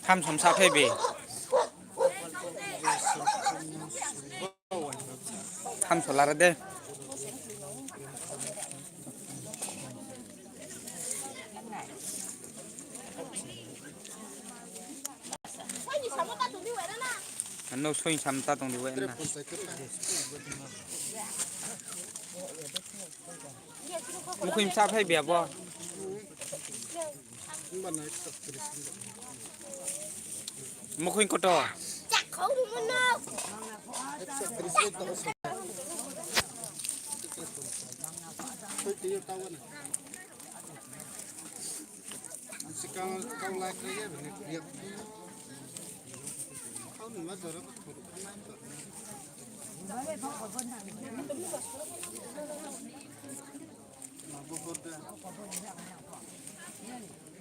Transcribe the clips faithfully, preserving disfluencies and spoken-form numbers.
Thamsom sa phai bi. Thamsom lara de. Ano soing sam ta tong di wena. Mukhui msa phai bia bo. Mukhui koto.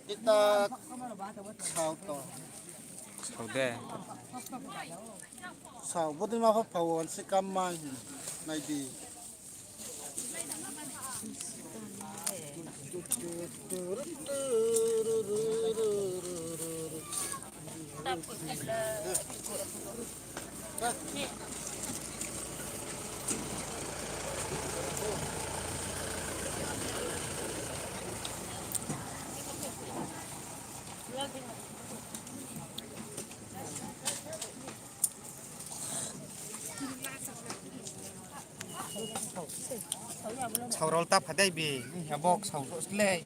Ita sao to. Sao de. Sao, bodei ma pho phao, ansi kam mai, nai di. Sao rol ta phadai bi, ya bok sao rol slei.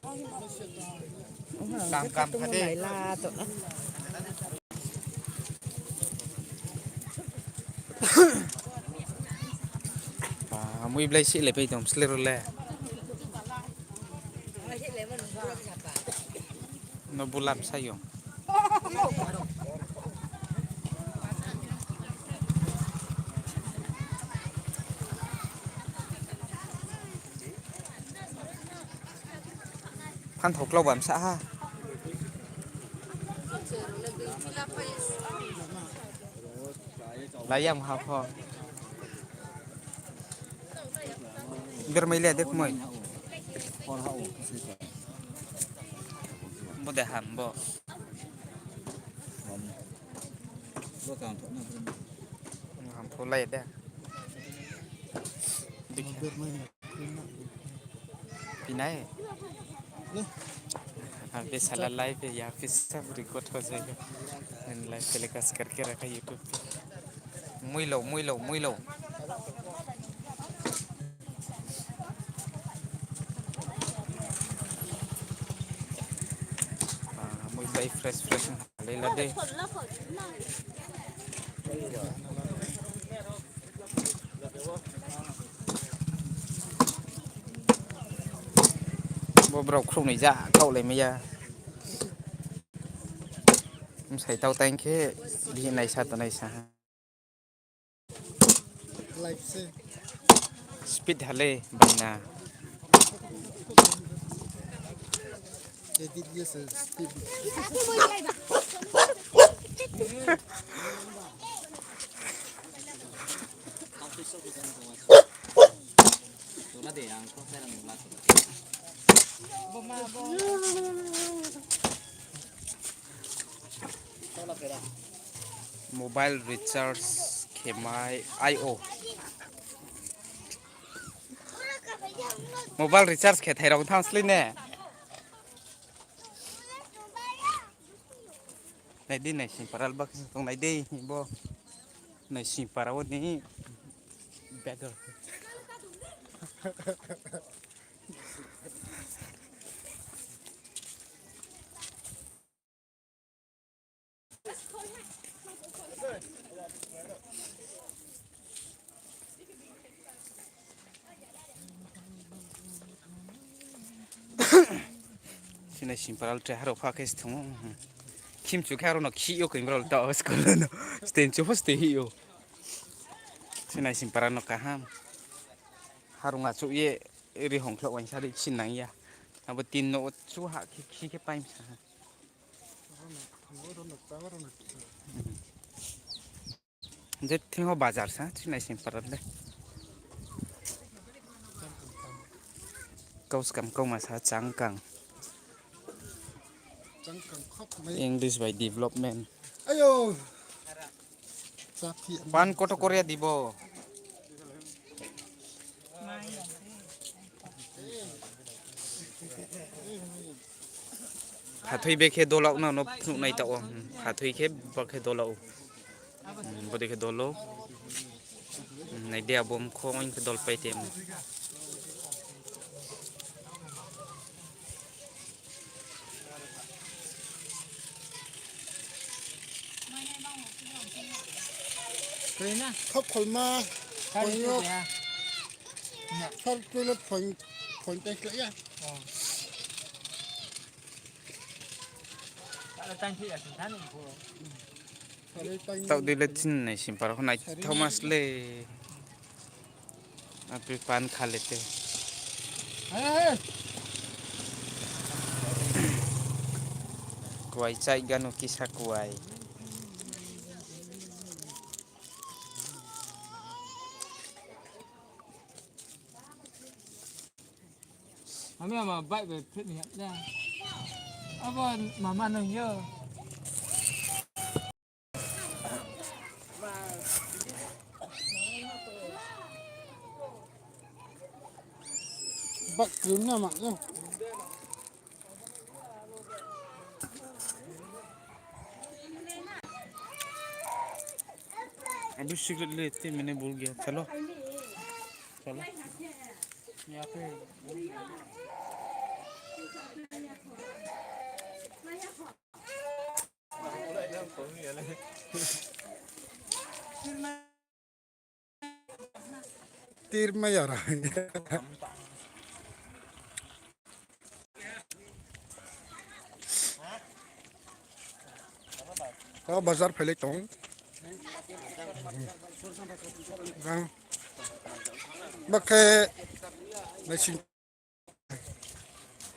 Kam kam phadai. Ba, mui blai si le pai tong slei rol le. No bulam sayong. Phan thok klau bam sa ha. Layang ha pho. Bermai le dek moi. Bo de ham bo. Ham pho lai de. Pinai. Abe sala live ya, pisa record ho jai. Live telecast karke rakha YouTube pe. Muilo, muilo, muilo. Mui bai fresh fresh halai la de. Bo brao khrouhnoi ja kaohlai mai ya. Bsai tau tang khe bihih naisa tong naisa ha. Speed halai baina. Mobile recharge khe mai ai o. Mobile recharge khe thai rao thanng slei ne. Nai di, Naisingpara le bakhe tong nai di bo. Naisingpara wo ni beggar. Chini Naisingpara le tre harao pha khe se thung ou. Khimchu khe aro no khih yo khe bro le tao school no. Sten chu pho ste hih ou. Chini Naisingpara no kaham. Harung achouh ye rihong khlouh uaingsa ri sin nang ya. Abo tin no chu ha khe khi khe paim sa ha. Je thing ho bazar sa, chini Naisingpara le. Kau skam kauma sa chang kang. English by development. Ayo. Pan koto Korea dibo. Hathoi bekhe dolau na no phnuh nai tao. Hathoi khe bakhe dolau. Bodei khe dolo. Nai de abo mkho ong khe dol pai te. Khap kholma. Sar toilet phone, phone test la ya. Taoh dei le chini nai simpar ho nai Thomas le. Api pan kha le te. Kuai chai ganu kisa kuai. Ami ama bike bai phit ni ya. Abo mama nang yo. Bak krim na ma no. अभी सिगरेट लेते, मैंने बोल गया, चलो, चलो। यहाँ पे Tirmai ya ra. O bazar phailai tong. Bakhe naising.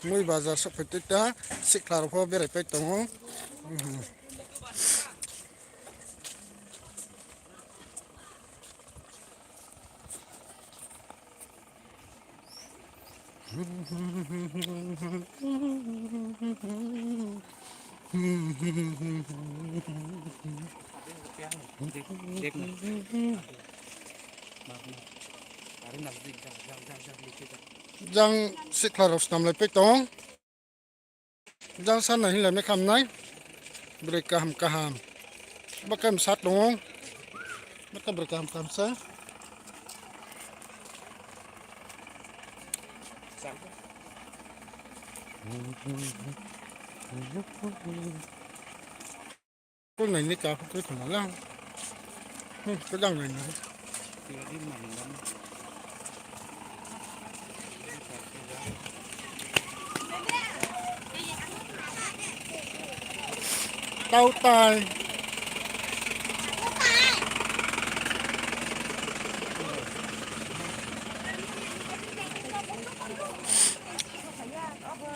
Mui bazar souhphai tei ta, sikhla rao pho berai pai tong ou. Jang sikhla rao snamlai pai tong. Jang sa nai hinglai mai kham nai. Broi kaham kaham. Bakhe msa tong ou. Bakhe broi kaham kaham sa. Ko nai ni ka ko khna la. Hmm, ko jang nai ni. Tautai.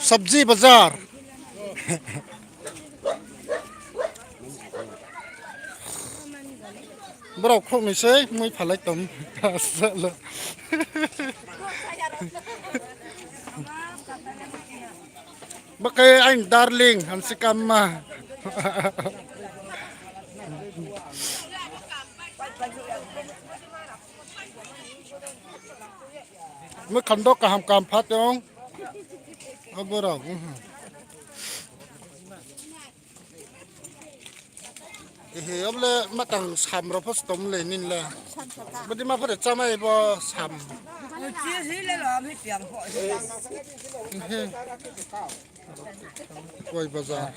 Sabji bazar. Brao khrouh ni sei mui phalai tong. Bakhe aini darling, hamsi kamma. Mui khando kaham kaham pha tong. Abo rao. Ehe, abo le matang sam rao pho stom le nin le. Bodi ma pho de chámai bo sam. Ehe. Koi bazar.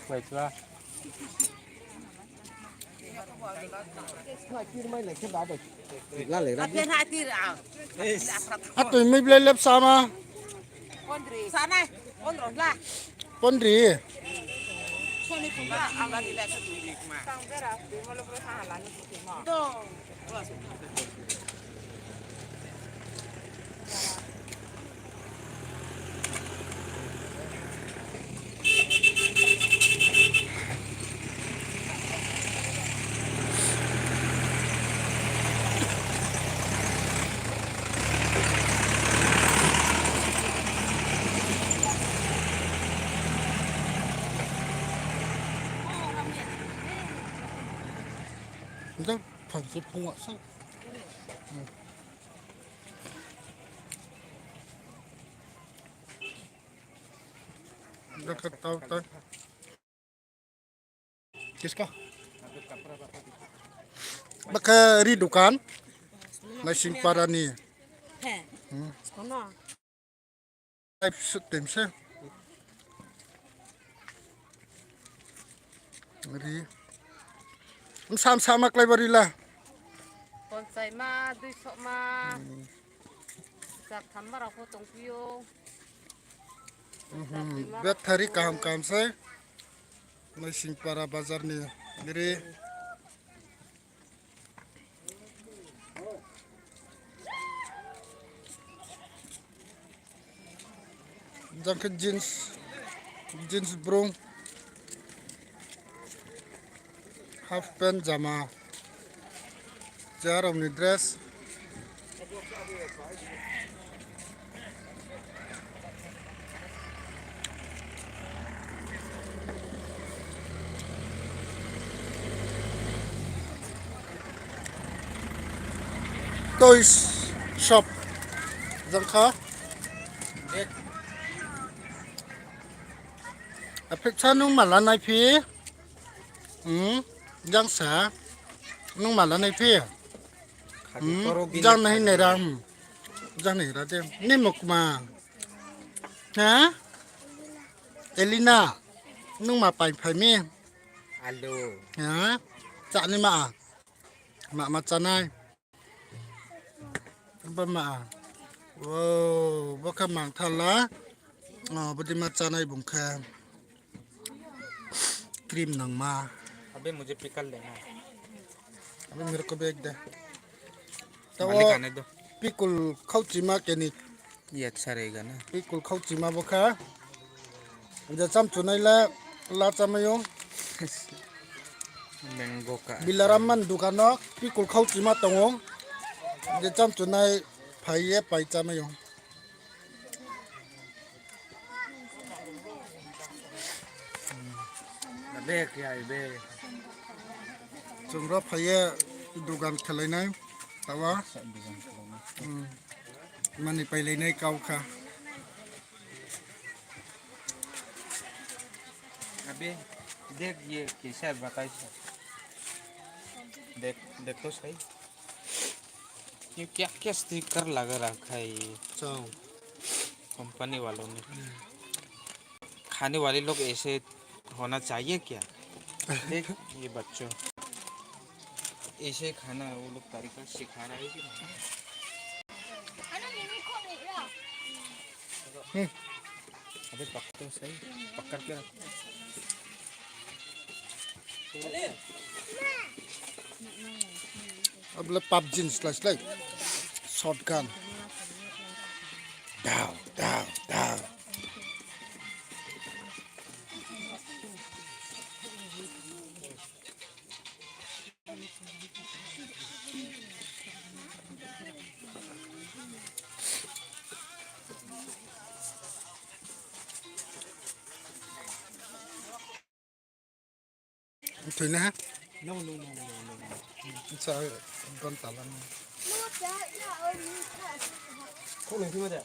Atoi mui ble lepsa ma. Pondri. Phang se phung wa sa. Bkha tau tau. Kiska. Bkha ri dukan. Naisingpara ni. He. Hmm. Kono. Ai, sut tem se. Ri. Msa msa ma klai bari la. Ponchai ma, dui sok ma. Hmm. Jar tham ma rao pho tongphi ou. Mhm. Jar tui ma rao. Bethari kaham kaham se. Naisingpara bazar ni ri. Jang khe jeans, jeans brung, half pant jama, chaya rao ni dress. Toys shop jang kha. Apheksa nung ma lanai phi? Hmm, jang sa. Nung ma lanai phi? Hmm, jang nai nai ra, hmm. Jang nai ra de. Ni mukma. Ha? Elina, nung ma pai phai mi? Alo. Ha? Chá ni ma? Ma ma chánai. Ba ma. Wow, bo khe mangthala. Oh, bodi ma chánai bung khe. Cream nangma. अभी मुझे पिकल लेना है। अभी मेरे को भी एक दे। Tao malik ane do. Pikul khauchima keni. Ye अच्छा रहेगा ना। Pikul khauchima bo kha. Je chamchunai le la chamai ou. Mango ka. Bilaram man dukan no pikul khauchima tong ou. Je chamchunai phai ye pai chamai ou. Abe khe ai be. Chung ro phai ye dugan khelai nai. Tawa. Hmm. Mani pailai nai kau kha. अबे देख ये कैसा है, बताइए सर। देख, देख तो सही। ये क्या क्या स्टिकर लगा रखा है ये? चाओ। कंपनी वालों ने। हम्म। खाने वाले लोग ऐसे होना चाहिए क्या? देख, ये बच्चों। ऐसे खाना वो लोग तरीका सिखा रहा है कि नहीं? हम्म। अबे पकड़ तो सही, पकड़ के रख। Abo le PUBG ni slái slái. Shotgun. Down, down, down. Thoi na ha? No, no, no, no, no. Sa don tala no. Khou nai thima de.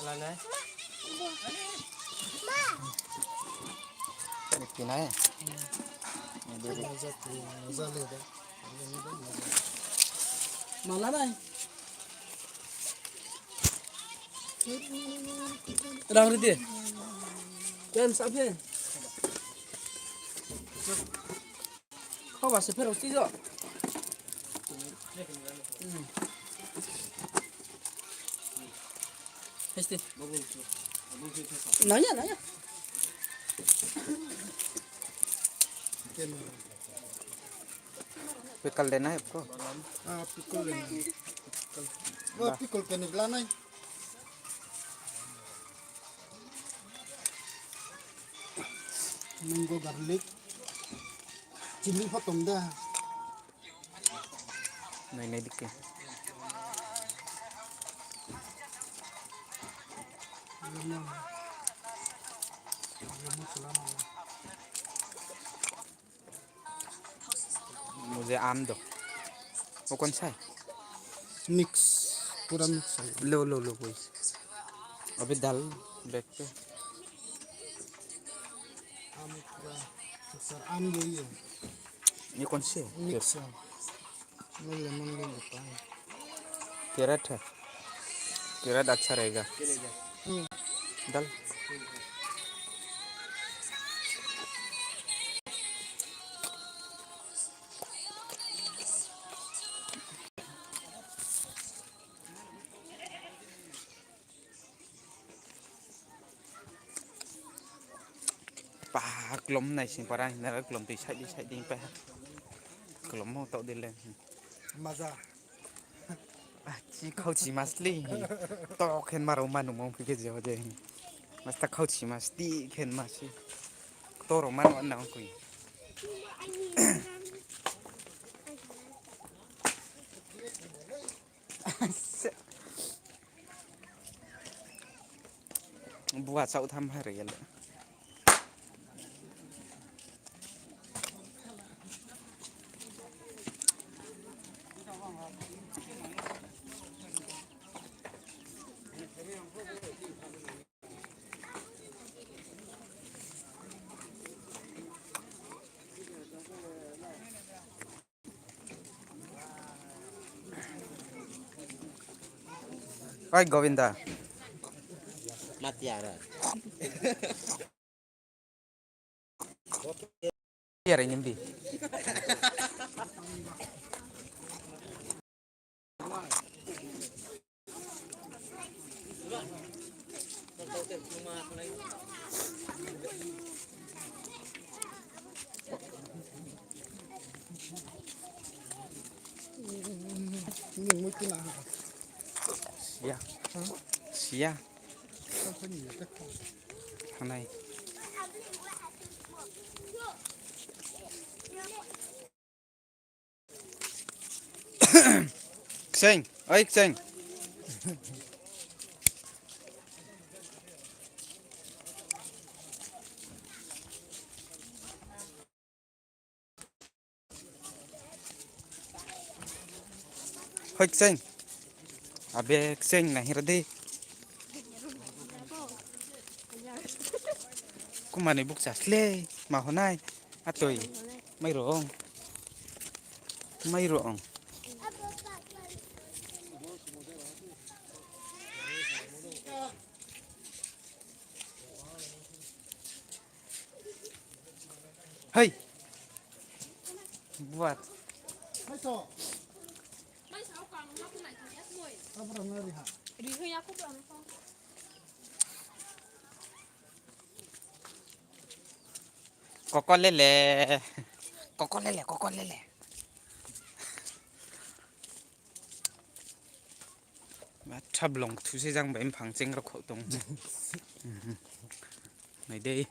Ala nai. Ini pinai. Maza tu, maza le ba. Mala nai. Rang ri di. Ken sa phe. Kau ba se phe rau si jo. Hmm. Hesti. Nanya, nanya. Pickle lena hai ko? Ah, pickle lena. Pickle. Wah, pickle kene bla nai. Mango garlic. Chili pho tong da. Nai nai dike. मुझे आम दो। वो कौन सा है? Mix, पूरा mix है। लो, लो, लो, वही। अभी डाल बैग पे। आम पूरा, सर, आम यही है। ये कौन से है? Mix है। ये lemon भी होता है। Carrot है। Carrot अच्छा रहेगा। हम्म। डाल। Pa, klom nai sing para hing na klom tui side di side di pa. Klom mo tau di le. Maza. Ah, chi khau chi mas li. To khen ma rao ma nung mong phi khe je ho je. Mas ta khau chi mas ti khen ma si. To rao ma no na kui. Bua chau tham ha re ya le. Oi, Govinda. Mati ara. Yara nimbi. Sia. Sia. Thangnai. Kcheng, oi kcheng. Hoi kcheng. Abe kcheng nai hira di. Kumani bukcha sle ma honai. Atoi. Mai rong. Mai rong. Hei. Buat. Koko lele. Koko lele, koko lele. Matha blong thu se jang bai mphang cheng rao khou tong. Nai dei.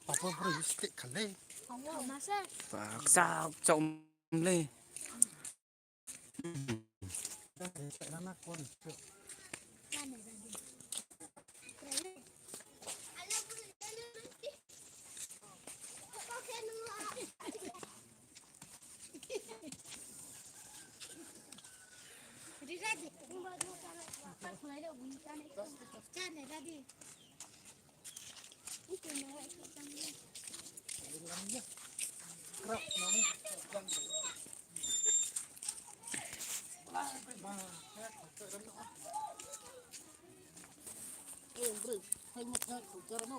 Papa bro, you stick khan le. Pak chak chak le. Eh, bre, hai ma kha khauchara no.